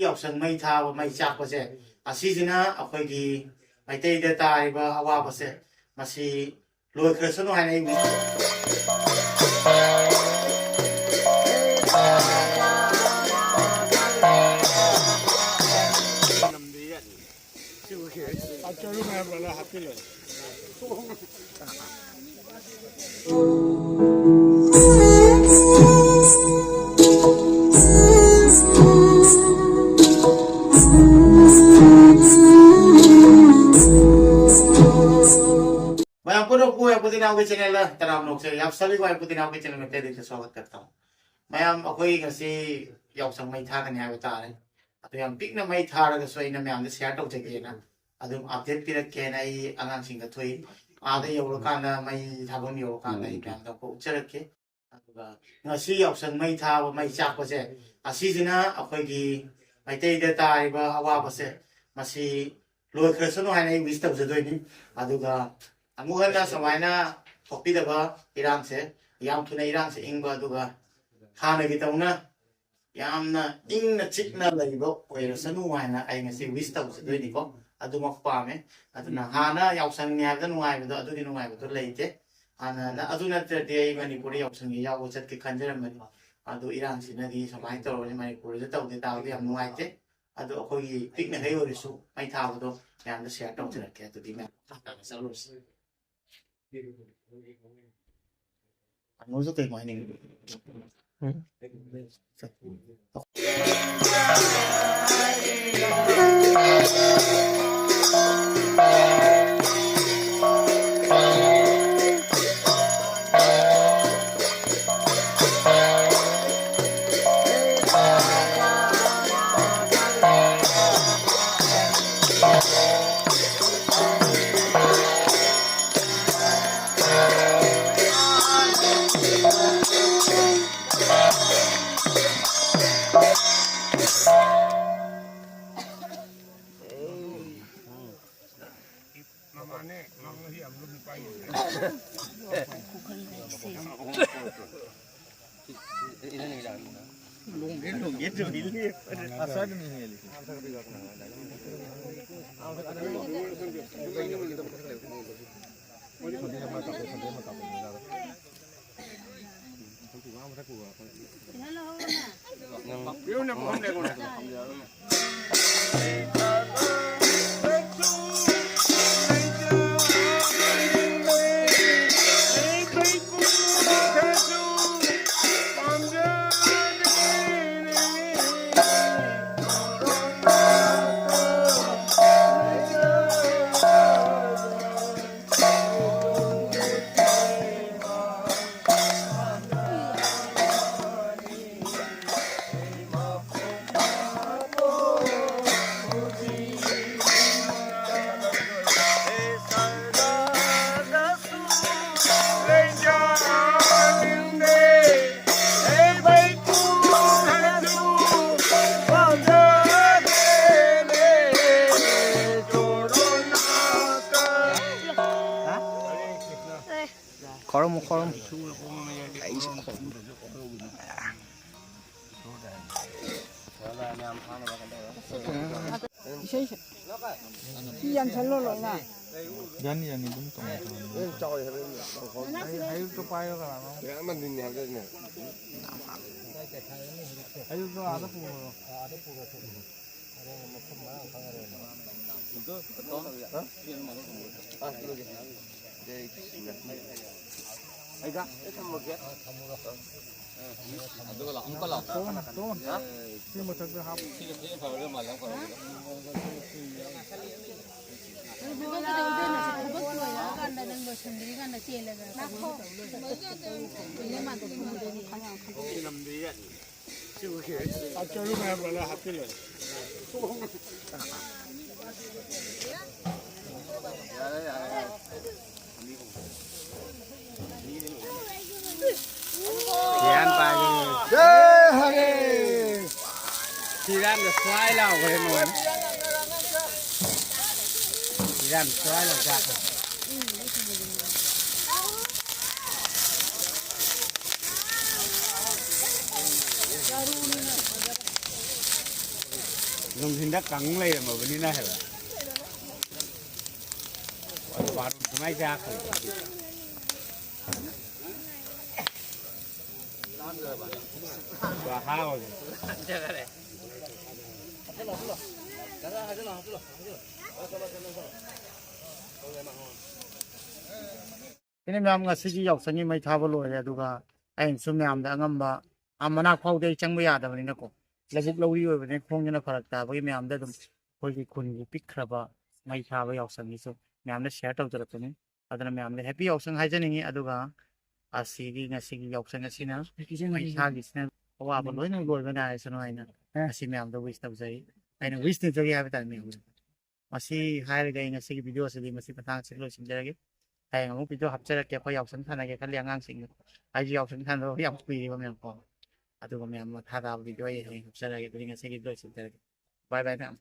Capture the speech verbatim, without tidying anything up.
ꯌꯥꯎꯁꯪ ꯃꯩ ꯊꯥꯕ, ꯃꯩ ꯆꯥꯛꯄꯁꯦ, ꯑꯁꯤꯁꯤꯅ ꯑꯩꯈꯣꯏꯒꯤ ꯃꯩꯇꯩꯗ ꯇꯥꯔꯤꯕ ꯑꯋꯥꯕꯁꯦ, ꯃꯁꯤ ꯂꯣꯏꯈ꯭ꯔꯁꯅꯨ ꯍꯥꯏꯅ ꯑꯩ wish ꯃꯌꯥꯝ ꯄꯨꯝꯅꯃꯛꯄꯨ ꯋꯥꯏꯄꯨ ꯇꯤꯅꯥꯎꯒꯤ channelꯗ ꯇꯔꯥꯝꯅ ꯑꯣꯛꯆꯔꯤ꯫ ꯌꯥꯝ ꯁꯥꯕꯤꯕ ꯋꯥꯏꯄꯨ ꯇꯤꯅꯥꯎꯒꯤ channel ꯃꯩꯇꯩꯗ ꯁ꯭ꯋꯥꯒꯠ ꯀꯔꯇꯥ꯫ ꯃꯌꯥꯝ, ꯑꯩꯈꯣꯏ ꯉꯁꯤ ꯌꯥꯎꯁꯪ ꯃꯩ ꯊꯥꯒꯅꯤ ꯍꯥꯏꯕ ꯇꯥꯔꯦ꯫ ꯑꯗꯨ ꯌꯥꯝ ꯄꯤꯛꯅ ꯃꯩ ꯊꯥꯔꯒꯁꯨ ꯑꯩꯅ ꯃꯌꯥꯝꯗ share ꯇꯧꯖꯒꯦꯅ, ꯑꯗꯨꯝ update ꯄꯤꯔꯛꯀꯦꯅ ꯑꯩ ꯑꯉꯥꯡꯁꯤꯡꯗ ꯊꯣꯛꯏ꯫ ꯑꯥꯗ ꯌꯧꯔꯀꯥꯟꯗ, ꯃꯩ ꯊꯥꯐꯝ ꯌꯧꯔꯀꯥꯟꯗ ꯑꯩ ꯃꯌꯥꯝꯗ ꯑꯃꯨꯛꯀ ꯎꯠꯆꯔꯛꯀꯦ꯫ ꯑꯗꯨꯒ ꯉꯁꯤ ꯌꯥꯎꯁꯪ ꯃꯩ ꯊꯥꯕ, ꯃꯩ ꯆꯥꯛꯄꯁꯦ, ꯑꯁꯤꯁꯤꯅ ꯑꯩꯈꯣꯏꯒꯤ ꯃꯩꯇꯩꯗ ꯇꯥꯔꯤꯕ ꯑꯋꯥꯕꯁꯦ, ꯃꯁꯤ ꯂꯣꯏꯈ꯭ꯔꯁꯅꯨ ꯍꯥꯏꯅ ꯑꯩ wish ꯇꯧꯖꯗꯣꯏꯅꯤ꯫ ꯑꯗꯨꯒ ꯑꯃꯨꯛ ꯍꯟꯅ ꯁꯨꯃꯥꯏꯅ ꯊꯣꯛꯄꯤꯗꯕ ꯏꯔꯥꯡꯁꯦ, ꯌꯥꯝ ꯊꯨꯅ ꯏꯔꯥꯡꯁꯦ ꯏꯪꯕ, ꯑꯗꯨꯒ ꯍꯥꯟꯅꯒꯤ ꯇꯧꯅ ꯌꯥꯝꯅ ꯏꯪꯅ ꯆꯤꯛꯅ ꯂꯩꯕ ꯑꯣꯏꯔꯁꯅꯨ ꯍꯥꯏꯅ ꯑꯩ ꯉꯁꯤ wish ꯇꯧꯖꯗꯣꯏꯅꯤꯀꯣ꯫ ꯑꯗꯨꯃꯛ ꯄꯥꯝꯃꯦ꯫ ꯑꯗꯨꯅ ꯍꯥꯟꯅ ꯌꯥꯎꯁꯪꯅꯤ ꯍꯥꯏꯕꯗ ꯅꯨꯡꯉꯥꯏꯕꯗꯣ, ꯑꯗꯨꯒꯤ ꯅꯨꯡꯉꯥꯏꯕꯗꯣ ꯂꯩꯇꯦ꯫ ꯍꯥꯟꯅ ꯑꯗꯨ ꯅꯠꯇ꯭ꯔꯗꯤ ꯑꯩ ꯃꯅꯤꯄꯨꯔꯗ ꯌꯥꯎꯁꯪꯒꯤ ꯌꯥꯎꯕ ꯆꯠꯀꯦ ꯈꯟꯖꯔꯝꯕꯅꯤ꯫ ꯑꯗꯨ ꯏꯔꯥꯡꯁꯤꯅꯗꯤ ꯁꯨꯃꯥꯏꯅ ꯇꯧꯔꯅꯤ, ꯃꯅꯤꯄꯨꯔꯗ ꯇꯧꯗꯦ ꯇꯥꯕꯗꯤ ꯌꯥꯝ ꯅꯨꯡꯉꯥꯏꯇꯦ꯫ ꯑꯗꯣ ꯑꯩꯈꯣꯏꯒꯤ ꯄꯤꯛꯅꯈꯩ ꯑꯣꯏꯔꯁꯨ ꯃꯩ ꯊꯥꯕꯗꯣ ꯃꯌꯥꯝꯗ share ꯇꯧꯖꯔꯛꯀꯦ꯫ ꯑꯗꯨꯗꯤ ꯃꯌꯥꯝ ꯃꯈꯥ ꯇꯥꯅ ꯆꯠꯂꯨꯔꯁꯤ꯫ ꯀꯩꯅꯣꯁꯨ ꯀꯩꯅꯣ ꯍꯥꯏꯅꯤꯡꯉꯤ꯫ ꯑꯁ꯭ꯋꯥꯏꯗ ꯃꯤ ꯍꯦꯜꯂꯤ꯫ ꯈꯣꯔꯝꯃꯨ, ꯈꯣꯔꯝꯃꯨ꯫ ꯑꯩꯁꯨ ꯈꯣꯔꯝꯃꯨ꯫ ꯏꯁꯩ ꯁꯛ-, ꯁꯤ ꯌꯥꯟꯁꯜꯂꯣ ꯂꯣꯏꯅ꯫ ꯌꯥꯅꯤ, ꯌꯥꯅꯤ, ꯑꯗꯨꯝ ꯇꯧꯅꯤ, ꯇꯧꯅꯤ꯫ ꯑꯩ-, ꯑꯌꯨꯛꯇ ꯄꯥꯏꯌꯣ ꯀꯅꯥꯅꯣ? ꯑꯌꯨꯛꯇ ꯑꯥꯗ ꯄꯨꯔꯣ꯫ ꯑꯩꯒ? ꯑꯩ ꯊꯝꯃꯒꯦ꯫ ꯑꯗꯨꯒ ꯂꯥꯛꯑꯣ, ꯑꯃꯨꯛꯀ ꯂꯥꯛꯑꯣ꯫ ꯇꯣꯝ, ꯇꯣꯝ꯫ ꯁꯤ ꯃꯊꯛꯇ ꯍꯥꯞꯄꯨ꯫ ꯁꯤꯅ ꯊꯤꯅ ꯐꯔꯗꯧ ꯃꯥꯜꯂꯦ, ꯑꯃꯨꯛꯀ ꯂꯥꯛꯑꯣ꯫ ꯊꯕꯛ ꯂꯣꯏꯔꯀꯥꯟꯗ ꯅꯪ ꯂꯣꯏꯁꯟꯗ꯭ꯔꯤꯀꯥꯟꯗ ꯆꯦꯜꯂꯒ ꯀꯩꯅꯣ ꯇꯧ ꯂꯣꯏꯔꯦ꯫ ꯁꯤ ꯂꯝꯗꯤ ꯌꯥꯅꯤ꯫ ꯐꯤꯔꯥꯟ ꯄꯥꯏꯕꯅꯤ꯫ ꯖꯩ ꯍꯔꯦ꯫ ꯐꯤꯔꯥꯟꯒ ꯁ꯭ꯋꯥꯏ ꯂꯥꯎꯈ꯭ꯔꯦ ꯅꯣꯏ꯫ ꯐꯤꯔꯥꯟ ꯁ꯭ꯋꯥꯏ ꯂꯥꯎ ꯆꯥꯈ꯭ꯔꯦ꯫ ꯅꯨꯡꯊꯤꯟꯗ ꯀꯪ ꯂꯩꯔꯝꯃꯕꯅꯤꯅ ꯍꯥꯏꯕ꯫ ꯕꯥꯔꯣ ꯁꯨꯃꯥꯏ ꯆꯥꯈ꯭ꯔꯦ꯫ ꯍꯥꯎ꯫ ꯏꯅꯦ ꯃꯌꯥꯝ, ꯉꯁꯤꯒꯤ ꯌꯥꯎꯁꯪꯒꯤ ꯃꯩ ꯊꯥꯕ ꯂꯣꯏꯔꯦ꯫ ꯑꯗꯨꯒ ꯑꯩꯅꯁꯨ ꯃꯌꯥꯝꯗ ꯑꯉꯝꯕ, ꯑꯥ ꯃꯅꯥꯛ ꯐꯥꯎꯗꯤ ꯑꯩ ꯆꯪꯕ ꯌꯥꯗꯕꯅꯤꯅꯀꯣ, ꯂꯧꯕꯨꯛ ꯂꯧꯔꯤ ꯑꯣꯏꯕꯅꯤꯅ ꯈꯣꯡꯁꯤꯅ ꯐꯔꯛ ꯇꯥꯕꯒꯤ ꯃꯌꯥꯝꯗ ꯑꯗꯨꯝ ꯑꯩꯈꯣꯏꯒꯤ ꯈꯨꯟꯒꯤ ꯄꯤꯛꯈ꯭ꯔꯕ ꯃꯩ ꯊꯥꯕ ꯌꯥꯎꯁꯪꯒꯤꯁꯨ ꯃꯌꯥꯝꯗ share ꯇꯧꯖꯔꯛꯄꯅꯤ꯫ ꯑꯗꯨꯅ ꯃꯌꯥꯝꯗ happy ꯌꯥꯎꯁꯪ ꯍꯥꯏꯖꯅꯤꯡꯉꯤ꯫ ꯑꯗꯨꯒ ꯑꯁꯤꯒꯤ ꯉꯁꯤꯒꯤ ꯌꯥꯎꯁꯪ ꯑꯁꯤꯅ ꯃꯩ ꯊꯥꯒꯤꯁꯤꯅ ꯑꯋꯥꯕ ꯂꯣꯏꯅ ꯂꯣꯏꯕ ꯅꯥꯏꯔꯁꯅꯨ ꯍꯥꯏꯅ ꯉꯁꯤ ꯃꯌꯥꯝꯗ wish ꯇꯧꯖꯔꯤ꯫ ꯑꯩꯅ wish ꯇꯧꯖꯒꯦ ꯍꯥꯏꯕ ꯇꯥꯔꯦ ꯃꯌꯥꯝꯗ꯫ ꯃꯁꯤ ꯍꯥꯏꯔꯒ ꯑꯩ ꯉꯁꯤꯒꯤ video ꯑꯁꯤꯗꯤ ꯃꯁꯤ ꯃꯇꯥꯡꯁꯤꯗ ꯂꯣꯏꯁꯤꯟꯖꯔꯒꯦ꯫ ꯍꯌꯦꯡ ꯑꯃꯨꯛ video ꯍꯥꯞꯆꯔꯛꯀꯦ꯫ ꯑꯩꯈꯣꯏ ꯌꯥꯎꯁꯪ ꯁꯥꯟꯅꯒꯦ ꯈꯜꯂꯤ ꯑꯉꯥꯡꯁꯤꯡ꯫ ꯑꯩꯁꯨ ꯌꯥꯎꯁꯪ ꯁꯥꯟꯅꯕ ꯌꯥꯝ ꯀꯨꯏꯔꯦꯕ ꯃꯌꯥꯝ ꯀꯣ꯫ ꯑꯗꯨꯒ ꯃꯌꯥꯝ ꯃꯈꯥ ꯇꯥꯕ video ꯑꯩ ꯍꯌꯦꯡ ꯍꯥꯞꯆꯔꯛꯑꯒꯦ꯫ ꯑꯗꯨꯗꯤ ꯉꯁꯤꯒꯤ ꯂꯣꯏꯁꯤꯟꯖꯔꯒꯦ꯫ Bye bye ꯃꯌꯥꯝ꯫